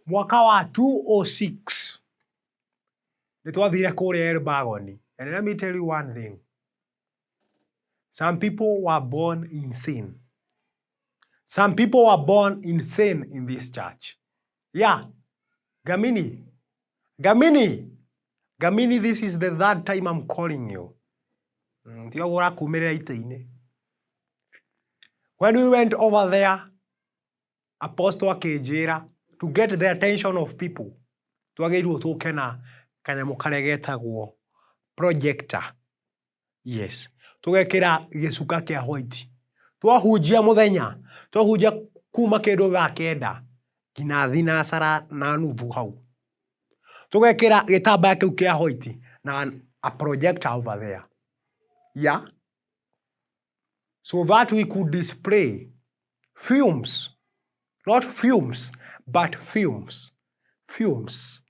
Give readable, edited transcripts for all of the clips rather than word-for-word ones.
Mwaka wa 206 nĩ twathire kũrĩa Elbagon. And let me tell you one thing. Some people were born in sin. Some people were born in sin in this church. Yeah. Gamini. Gamini. Gamini, this is the third time I'm calling you. Tiga ũrakumĩrĩra itĩ-inĩ. When we went over there, Apostle akĩnjĩra to get the attention of people, twagĩrĩirwo tũke na kanyamũ karĩa getagwo projector. Yes. Tũgekĩra gĩcuka kĩa white. Twahunjia mũthenya, twahunjia kuma kĩndũ thaa 9 nginya thinacara na nuthu hau. Tũgekĩra gĩtambaya kĩu kĩa white na a projector over there. Yeah. So that we could display films, not fumes, but films. Films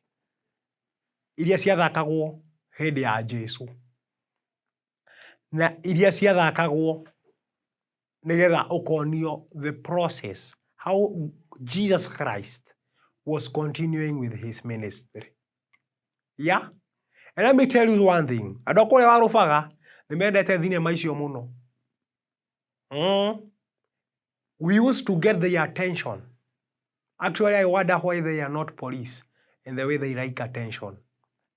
iria ciathakagwo hĩndĩ ya Jesu na iria ciathakagwo nĩgetha ũkonio the process how Jesus Christ was continuing with his ministry. Yeah? And let me tell you one thing. Andũ a kũrĩa Warũbaga nĩ mendete thinema icio mũno. We used to get their attention. Actually, I wonder why they are not police in the way they like attention.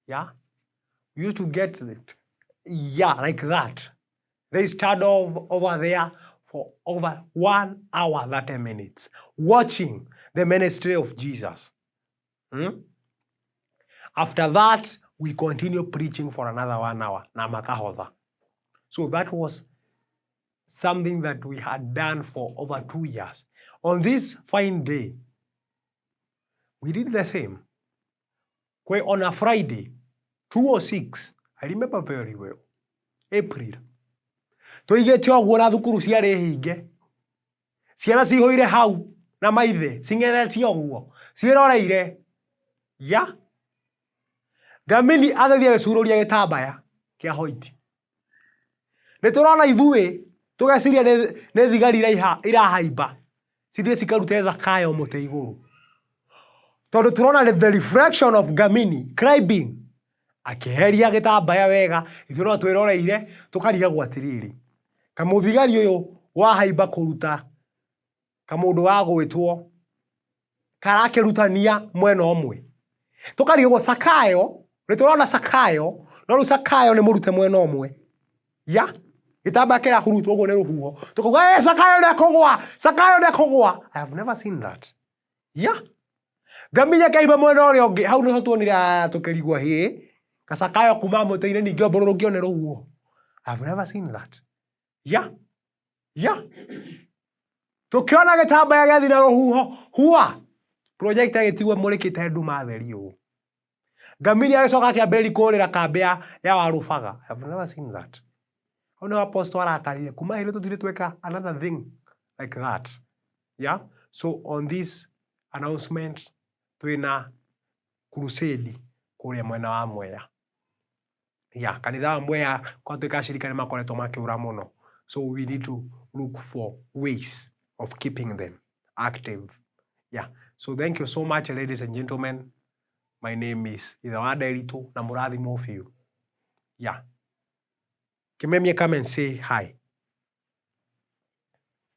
Yeah? We used to get it. Yeah, like that. They stand off over there for over 1 hour, 30 minutes, watching the ministry of Jesus. After that, we continue preaching for another 1 hour. Na makahotha. So that was something that we had done for over 2 years. On this fine day, we did the same. On a Friday, 206, I remember very well, April. Tũigĩte ũguo na thukuru ciarĩ hinge. Ciana cihũire hau na maithe cing'ethetie ũguo ciĩroreire ya Ngamini agĩthiĩ agĩcurũria gĩtambaya kĩa white. Nĩ tũrona ithuĩ tũgeciria nĩ thigari irahaimba cithiĩ cikarute Zakayo mũtĩ igũrũ, tondũ tũrona the reflection of Ngamini climbing, akĩheria gĩtambaya wega. Ithuĩ no twĩroreire tũkarigagwo atĩrĩrĩ, kamũthigari ũyũ wahaimba kũruta kamũndũ wa gwĩtwo karakĩrutania mwena ũmwe, tũkarigagwo Sakayo nĩ tũrona Sakayo, no rĩu Sakayo nĩ mũrute mwena ũmwe ya gĩtambaya kĩrahurutwo ũguo nĩ rũhuho, tũkauga, "Ĩ, Sakayo nĩ ekũgwa, Sakayo nĩ ekũgwa." I have never seen that. Yeah, Ngamini akĩhaimba mwena ũrĩa ũngĩ, hau nĩho tuonire. Aya tũkĩrigwo, hĩ, Kasakayo kuma mũtĩ-inĩ ningĩ ombũrũrũkio nĩ rũhuho. I have never seen that. Yeah, tũkĩona gĩtambaya gĩathi na rũhuho hua, projector ĩgĩtigwo ĩmũrĩkĩte nduma theri ũũ. Ngamini agĩcoka akĩambĩrĩria kũrĩra kambĩ ya Warũbaga. I have never seen that. Hau nĩho apostle arakarire. Kuma hĩndĩ tũtirĩ tweka another thing like that. Yeah, so on this announcement, twĩna crusade kũrĩa mwena wa Mwea. Yeah, kanitha wa Mwea kwatuĩka ashirika nĩ makoretwo makĩũra mũno, so we need to look for ways of keeping them active. Yeah, so thank you so much, ladies and gentlemen. My name is Ithe wa Nderitu na mũrathimwo biũ. Yeah, Kimemia, come and say hi.